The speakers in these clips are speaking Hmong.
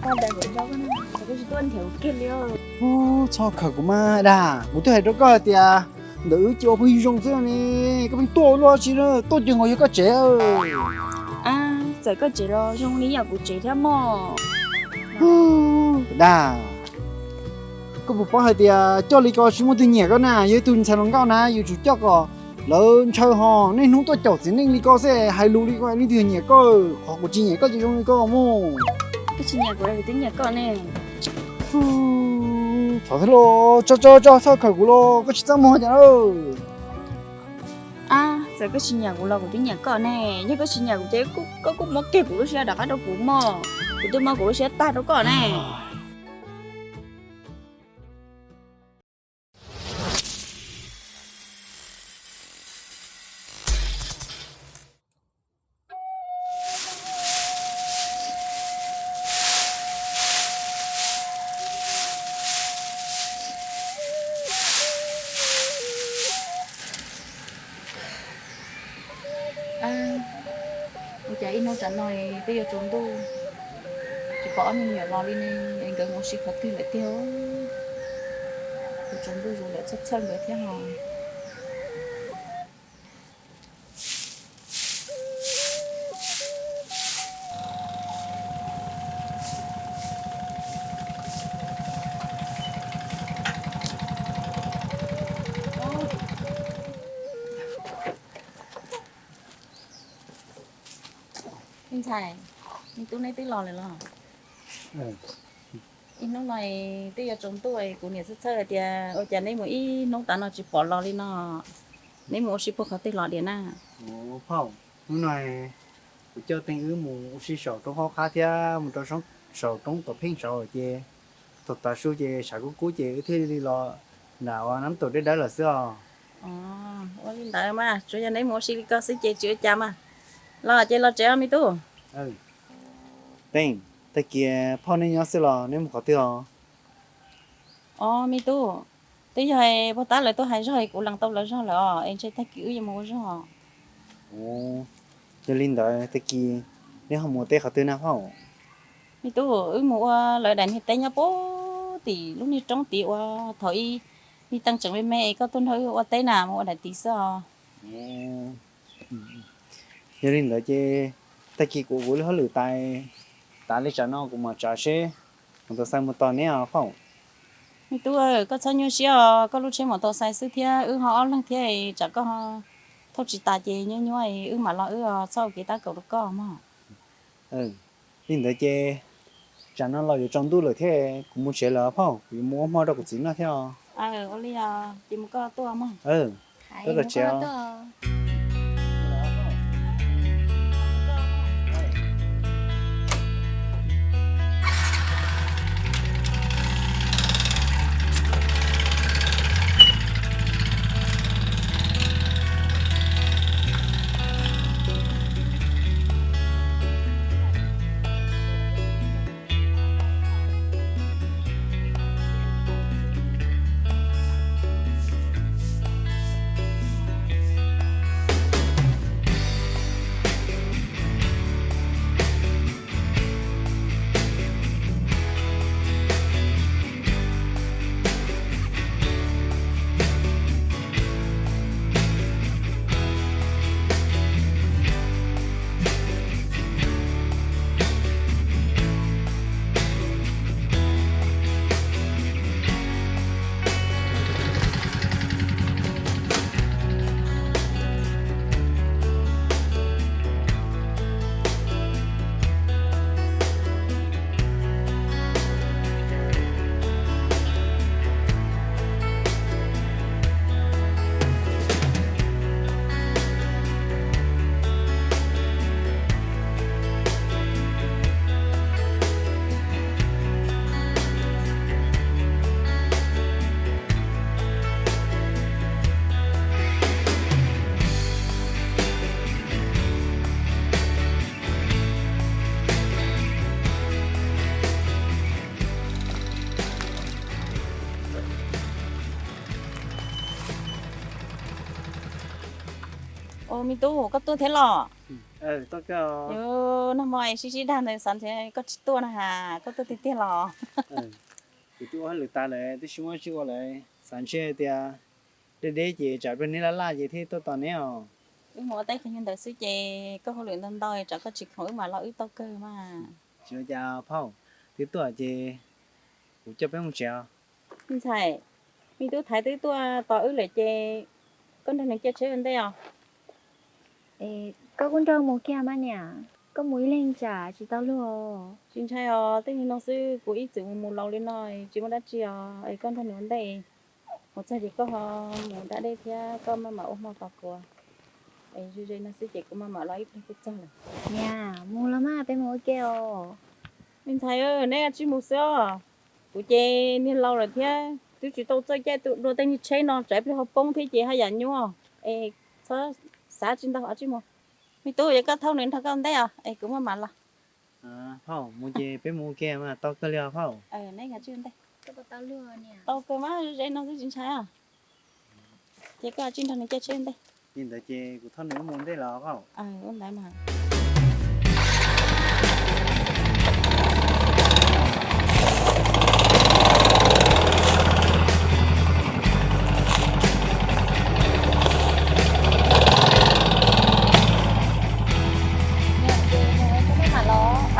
Txhob khaws kuv mas Dag, kuv twb hais rau koj hais tias ntawm wb ces ua pheej zoo xwb ne, koj pheej tuaj ua luaj tsi, tuaj ces nkaus yog koj tsev. Txawm koj tsev los zoo li yam kuv tsev thiab mog. Dag, koj puas paub hais tias coj li ko tsis muaj twg nyiam koj na, yog ib tug ntxhais hluas nkauj na yuav tsum coj kom lawv ntshaw ho, niaj hnub tuaj caum txiv neej li ko xwb hais lus li ko leej twg nyiam koj, qhov kuv tsis nyiam koj ces zoo li ko mus. Koj tsis nyiam kuv los kuv twb nyiam koj ne. Thov thiab los, tso tso tso, txhob khaws kuv los, koj tsis txaj muag cas na. Txawm koj tsis nyiam kuv los kuv twb nyiam koj ne, yog koj tsis nyiam kuv ces koj kuj muab kiag kuv lub siab rov qab rau kuv mog, kuv twb muab kuv lub siab tag rau koj ne. Ua cas ib hnub tsam no twb yuav tsaus ntuj, tsis pom ob niag me nyuam los li ne, es nkawd mus ua si qhov twg lawm tiag. Yuav tsaus ntuj zus lawm, txhawj txhawj nkawd thiab os. Me ntxhais, me tub neb twb los lawm los? Ib hnub no twb yuav tsaus ntuj, kuv niam txhawj txhawj hais tias ua cas neb mus ib hnub tas no tsis pom los li no. Neb mus ua si puag qhov twg los diam na? Phauj, hnub no kuv coj Teej wb mus ua si saum roob qab qab thiab mus rau saum roob Tuam Pheej saud ces thaum tav su ces tshav kub kub ces wb thiaj li los nram uas Nab Tuam deb dawb lawm xwb os. Ua li ntawd mas tsuas yog neb mus ua si li ko xwb ces tsis ua cas mas. Los ces los tsev os me tub. Teej, tag kis phauj neb nyob xwb los neb mus qhov twg os? Os me tub, twb yog puag ta lawv tuaj hais zog es kuv lees tau lawv zog lawm os, es ntshe tag kis wb yuav mus ua zog. Yog li ntawd tag kis neb ho mus ua teb qhov twg na phauj? Me tub, wb mus ua lawv daim niag teb nyob puag tim lub niag roob tid uas thaum ub me Teej tseem me me es koj tuaj nrog wb ua teb na, mus ua daim tid xwb os. Yog li ntawd ces tag kis kuv ua kuv lub hauj lwm tas, tas li tsam no kuv mam tsav seb kuv tus xais mus tos neb os phauj. Me tub, koj txhob nyuaj siab os, koj lub tsheb mus tos xais xwb thiab wb ho ob leeg thiab, tsam koj thauj tsis tas ces nyuaj nyuaj wb mam los wb txhob ua kev tab kaum rau koj mog. Li ntawd ces tsam no los yuav tsaus ntuj lawm thiab, kuv mus tsev lawm phauj, kuv yuav mus ua hmo rau kuv txiv noj thiab os. Ua li ces mus koj tuaj mog. Tuaj rau tsev. Ua me tub, koj tuaj thiab los? Toj Kawg, nag hmo es sib sib dag ntawd xav ntshe koj tsis tuaj na has, koj tuaj tiag tiag los? Kuv twb ua hauj lwm tas lawm, twb tsis muaj tsi ua lawm, xav ntshe tias deb deb ces tsam pliag neb laj laj ces thiaj tuaj tos neb os. Wb mus ua teb qhov ntawd xwb ces koj hauj lwm ntau ntau, tsam koj tsis khoom wb mam los wb tau kawg mas. Tsis ua cas phauj, twb tuaj ces kuv coj peb mus tsev os. Me ntxhais, me tub Thaiv twb tuaj tos wb lawm ces koj nrog nws caij tsheb ua ntej os. Koj kuj nrog mus kiag mas niam, koj mus ib leeg tsam tsis tau luag. Tsis ntshai os, tej niag no xwb kuv ib txwm mus mus laus li no tsis muaj dab tsi os, es koj nrog nws ua ntej. Mus txog ces koj ho mus da dej thiab koj maj mam ua hmo tos kuv. Es ze ze no xwb ces kuv maj mam los ib pliag kuj txog lawm. Niam, mus los mas peb mus ua ke os. Me ntxhais, neb tsij mus xwb os. Kuv ces niag laus lawm thiab twb tsis tau txawj caij dua tej niag tsheb no, tsam ib pliag ho poob thiab ces haj yam nyuaj. Es txhob xav tsis ntau, tsij mus. Me tub, yog koj thauj nws nrog koj ntej os, es kuv maj mam los. Phauj, mus ces peb mus ua ke mas tau kawg li os phauj. Tau kawg mas, ze no xwb tsis ntshai os. Ces koj tsij nrog nws caij tsheb ntej. Li ntawd ces kuv thauj nws wb mus ntej los phauj. Ua ntawd mas.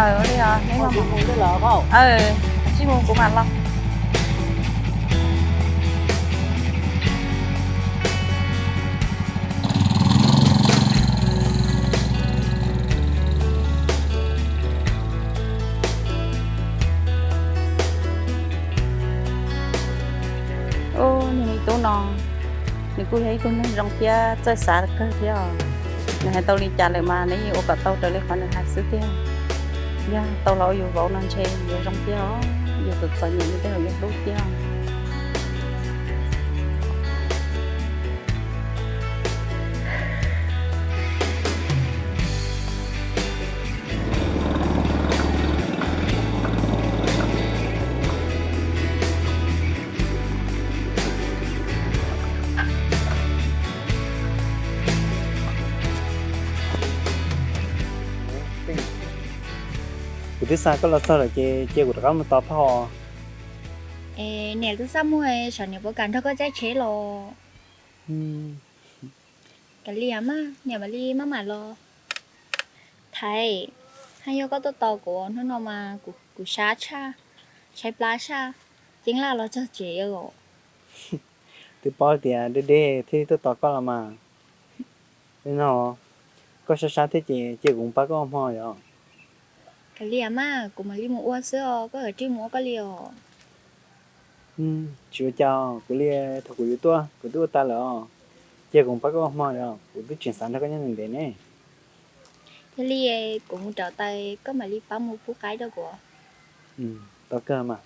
Li os, neb los mus. Tsij mus kuv mam los. Ub, niag me tub no, nws kuj yog ib tug neeg zoo thiab txawj xav kawg thiab os. Nws hais tau li cas lawm mas nws yeej ua kom tau raws li qhov nws hais xwb tiag. Yog tau los ua yus vauv no ntshe yuav zoo thiab os, yus txom txom nyem li tej zaum yuav hlub thiab. Kuv twb xa koj los txog lawm ces cia kuv rov qab mus tos phauj. Es niam twb xaj muag, xyov niam puas kam nrog koj caij tsheb los? Kav liam mas, niam mam li maj mam los. Thaiv, haj yog koj tuaj tos kuv hnub no mas kuv sab tshaj, tshaib plab tshaj, ceeb laj los txog tsev os. Twb paub tias deb deb thiaj tuaj tos koj los mas. Li no, koj sab sab thiab ces cia kuv mus pab koj ua hmo yom. Kav liam mas, kuv mam li mus ua xwb os, koj kav tsij mus ua koj li os. Tsis ua cas, kuv li thaum kuv yuav tuaj kuv twb ua tas lawm os. Cia kuv mus pab koj ua hmo yom, kuv twb tseem xav nrog koj nyob ntev ntev ne. Yog li kuv mus rauv taws, koj mam li pab mus pub qaib rau kuv. Tau kawg mas.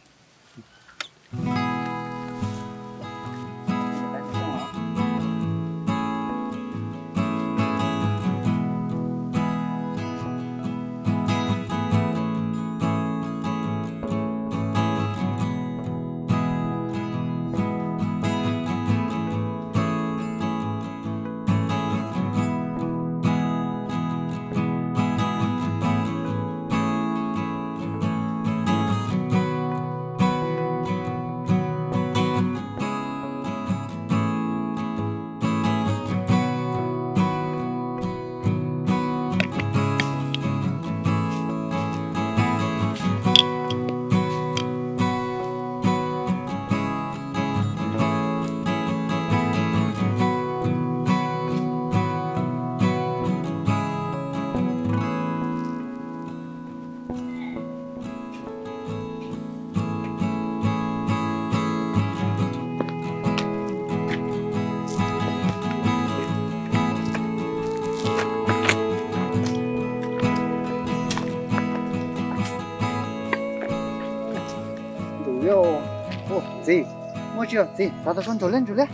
Ntuj, txiv, muaj tsi os txiv, xav tau koj ntsuag liab ntsuag liab.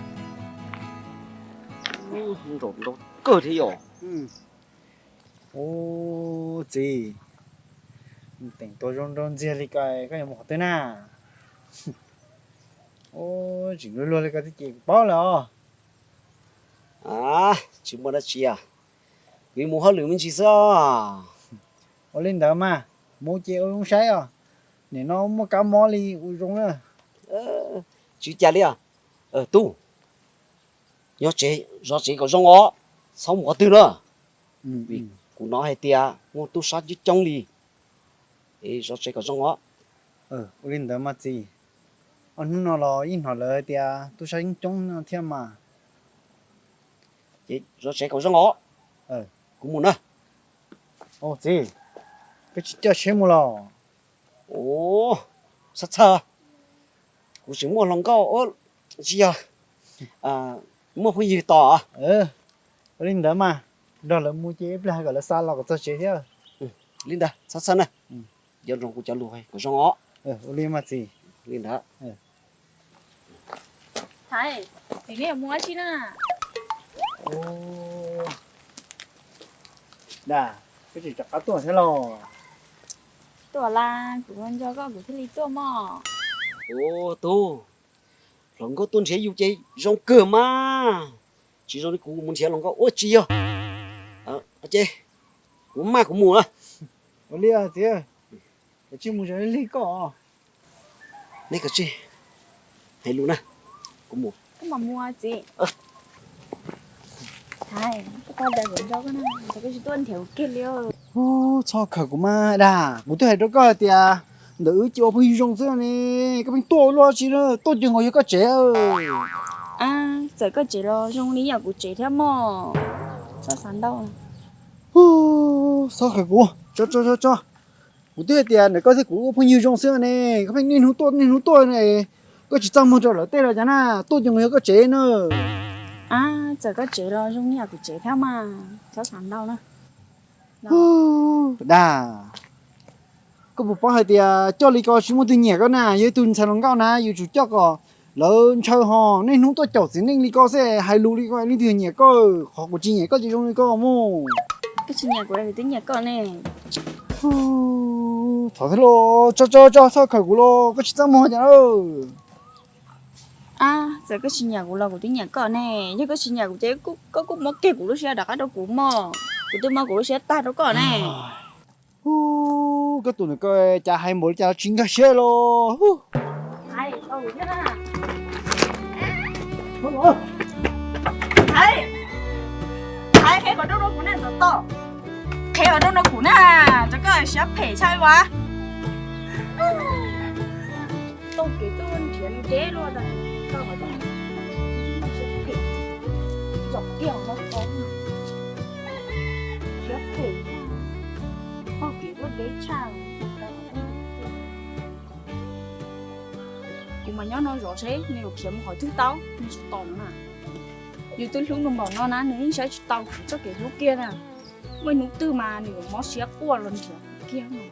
Nraum ntau kawg thiab yom. Ub, txiv, teem tua zoo nraug ntxiag li ko koj yuav mus qhov twg na? Ub, tseem luag luag li ko thiab ces kuv paub lawm os. Tsis muaj dab tsi os. Kuv mus hauj lwm me ntsis xwb os. Ua li ntawd mas, mus ces ua zoo saib os. Nim no muaj kab mob li ua zoo na. Tsis cas li os. Tub, nyob tsev, zov tsev kom zoo os, txhob mus qhov twg na. Vim kuv hnov hais tias muaj tub sab coob coob li, es zov tsev kom zoo os. Ua li ntawd mas txiv, ob hnub no los yeej hnov lawv hais tias tub sab coob coob no thiab mas. Ces zov tsev kom zoo os. Kuv mus na. Txiv, koj tsis coj tsheb mus los? Ua, txhob txhawj, kuv tseem muaj hluas nkauj, tsis yog, muaj phooj ywg tos. Ua li ntawd mas, nrog lawv mus ces ib pliag kom lawv xa los kom txog tsev thiab. Li ntawd txhob txhawj na, nco ntsoov kuv cov lus kom zoo os. Ua li mas txiv. Li ntawd. Hais, txiv, neb yuav mus dab tsi na? Dag, koj tseem rov qab tuaj thiab los? Tuaj las, kuv nco koj kuv thiaj li tuaj mog. Ua tug, hluas nkauj tuaj nrhiav yus ces zoo kawg mas. Tsis zoo li kuv mus nrhiav hluas nkauj ua tsis yog. Ces kuv maj kuv mus lawm. Ua li txiv, tsis mus zoo li koj. Neb kav tsij hais lus na, kuv mus. Koj mam mus txiv. Hais, koj tos kuv nco koj na, koj tsis tuaj nrhiav kuv kiag li. Txhob khawm kuv mas Dag, kuv twb hais rau koj hais tias ntawm wb cia ua phooj ywg zoo xwb ne, koj pheej tuaj ua luaj tsi na, tuaj ces nkaus yog koj tsev. Txawm koj tsev los zoo li yam kuv tsev thiab mog. Txhob xav ntau. Txhob khawm kuv, tso tso tso tso. Kuv twb hais tias ntawm koj thiab kuv ua phooj ywg zoo xwb ne, koj pheej niaj hnub tuaj niaj hnub tuaj ne, koj tsis txaj muag rau lawv tej los cas na, tuaj ces nkaus yog koj tsev na. Txawm koj tsev los zoo li yam kuv tsev thiab mas, txhob xav ntau na. Dag, koj puas paub hais tias coj li ko tsis muaj twg nyiam koj na, yog ib tug ntxhais hluas nkauj na yuav tsum coj kom lawv ntshaw ho, niaj hnub tuaj caum txiv neej li ko xwb hais lus li ko leej twg nyiam koj, qhov kuv tsis nyiam koj ces zoo li ko mus. Koj tsis nyiam kuv los kuv twb nyiam koj ne. Thov thiab los, tso tso tso, txhoj khawm kuv los, koj tsis txaj muag cas. Ab, txawm koj tsis nyiam kuv los kuv twb nyiam koj ne, yog koj tsis nyiam kuv ces koj kuj muab kiag kuv lub siab rov qab rau kuv mog, kuv twb muab kuv lub siab tag rau koj ne. Koj tus ntawm koj cas hais npaum li cas los tsis nkag siab los. Qheb qhov rooj rau kuv na, ntxov toj. Qheb qhov rooj rau kuv na, rau koj siab phem tshaj ua. Tau kev tuaj nrhiav nws deb luaj, tau qhov rooj siab phem, tsom kiag qhov no, siab phem, tau kev tuaj deb tshaj. Kuv mas nyob no zov seb nws yuav khiav mus qhov twg tau, nws tsis tau na. Yus twb hlub nws npaum no na, nws yeej saib tsis tau kuv txoj kev hlub kiag na. Muaj ib hnub twg mas nws yuav mob siab quaj los nrhiav kiag no.